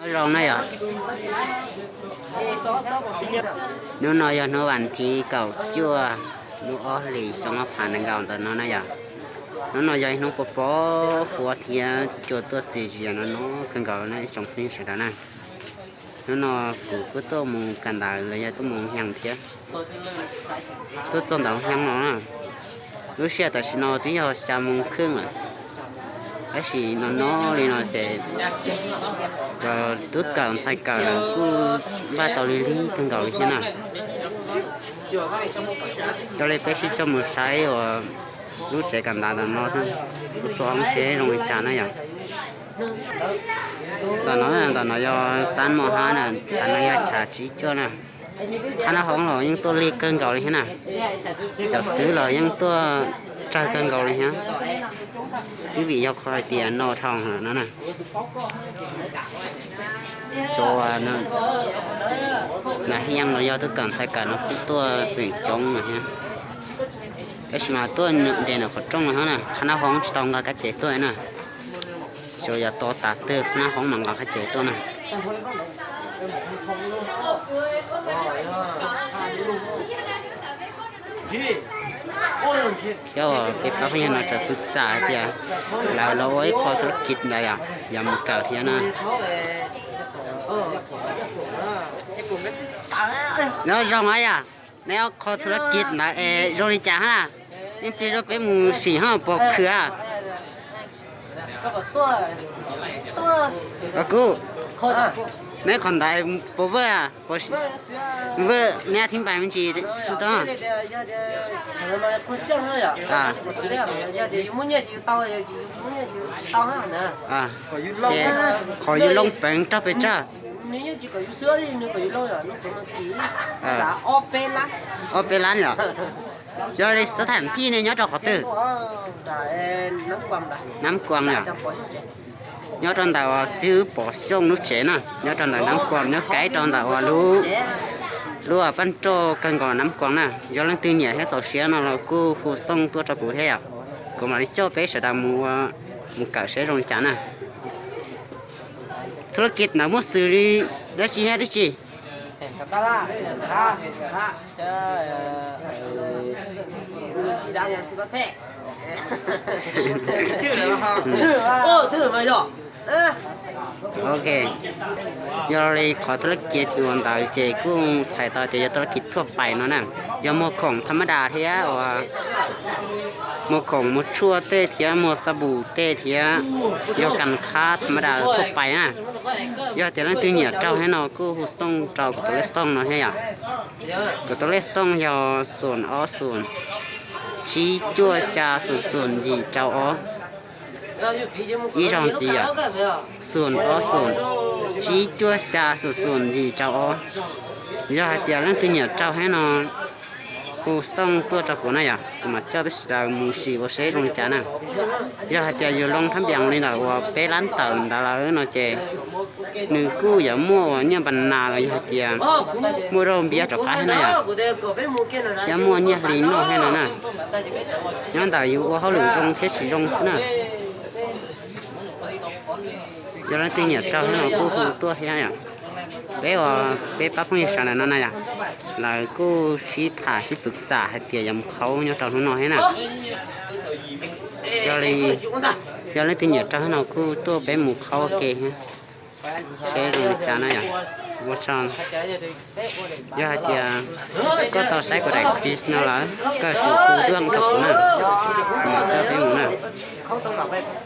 Nyob zoo na yom. Hnub no yog hnub vas thiv kaum cuaj, lub ob hlis xyoo ob phav nees nkaum ntawm no na yom. Hnub no yog ib hnub pos pos huab thiab cua tuaj txias zias no no kawg nkaus na ib tsoom phooj ywg sawv daws na. Hnub no kuv kuj tuaj mus kawm ntawv los yog tuaj mus heev thiab, tuaj txog ntawm heev no na. Lub sij hawm tam sim no twb yog xya moo kheej lawm, tab sis no no li no ces cov tub kawm ntxhais kawm lawv kuj npaj tau lig lig kawg nkaus li thiab na. Yog li peb sib coj mus saib uas lub tsev kawm ntawv ntawm no txhua txhua hoob seb zoo li cas na yom. Ntawm no, ntawm no yog xab mos hab na, chav no yog chav tsib cuaj na. Qhab nab hoob los yeej tuaj lig kawg nkaus li thiab na. Cov xwb los yeej tuaj tsawg kawg nkaus li thiab, twb vim yog qhov hais tias no dhau lawm no na. Cov nas hias los yog tub kawm ntxhais kawm no kuj tuaj feem coob no thiab, tab sis mas tuaj nres ntawm qhov rooj no thiab na. Qhab nab hoob tsis tau nqa kab ces tuaj na, xyov yog tos tas twg qhab nab hoob mas nqa kab ces tuaj na. Cov peb pab phooj ywg no txawm pw xam hais tias lawv los ua ib qho thu lab kiv ntawd yom, yog mus kawm thiab na. Nyob zoo yom, neb ua qho thu lab kiv ntawd es zoo li cas hab? Ib pliag rau peb mus sim hab pom khwv. Kuv, neb qhov ntawd puas vwm, vwm neb thib npais me ntsis rau. Ces qhov yus loo peev raug pes tsawg? Ob peb lab yom. Yog li xab tham thij ne nyob rau qhov twg? Nab Kuam yom. Nyob rau ntawm uas xib hwb Pov Xyooj lub tsev na, nyob rau ntawm Nab Kuam, nyob kaib rau ntawm uas lub, lub paj roj kawg nkaus Nab Kuam na. Yog leej twg nyiam thiab txaus siab no los kuj hu xov tooj tuaj rau kuv thiab yom, kuv mam li coj peb sawv daws mus ua, mus kawm seb zoo li cas na. Thu lab kiv ntawd muaj xws li dab tsi thiab dab tsi? Ok, yog li qhov thu lab kiv ua ntawd ces kuj txhais tau tias yog thu lab kiv thuaj pais no na. Yog muag khoom tham ma das thiab uas muag khoom muag tshuaj tej thiab muag xab npum tej thiab yog kas khab tham ma das thuaj pais na. Yog tias leej twg nyiam raug thiab no kuj hu xov tooj rau kuv tus lej xov tooj no thiab yom. Kuv tus lej xov tooj yog xoom ob xoom tsib cuaj xya xoom xoom yim rau ob. Ib zaug ntxiv yom, xoom ob xoom tsib cuaj xya xoom xoom yim rau ob. Yog hais tias leej twg nyiam raug thiab no hu xov tooj tuaj rau kuv na yom, kuv mam coj peb sawv daws mus sim ua seb zoo li cas na. Yog hais tias yus loo thab npias li ntawm uas peb lab tawm ntawd lawm no ces nws kuj yuav muaj uas nyiaj npas nas los yog hais tias muaj rau npias rov qab thiab na yom, thiab muaj nyiaj hli noj thiab no na. Nyob ntawm yus ua hauj lwm zoo thiab tsis zoo xwb na. Yog leej twg nyiam raug thiab no kuj hu tuaj thiab yom. Peb uas peb pab phooj ywg sawv daws no na yom, lawv kuj sib tham sib pw xam hais tias yuav mus qhaub nyob rau hnub no thiab na. Yog li, yog leej twg nyiam raug thiab no kuj tuaj peb mus qhaub ua ke thiab seb zoo li cas na yom. Ua tsaug. Yog hais tias koj tau saib kuv daim clip no lawm, koj tsum hu duaj rau kuv na, kuv mam coj peb mus na.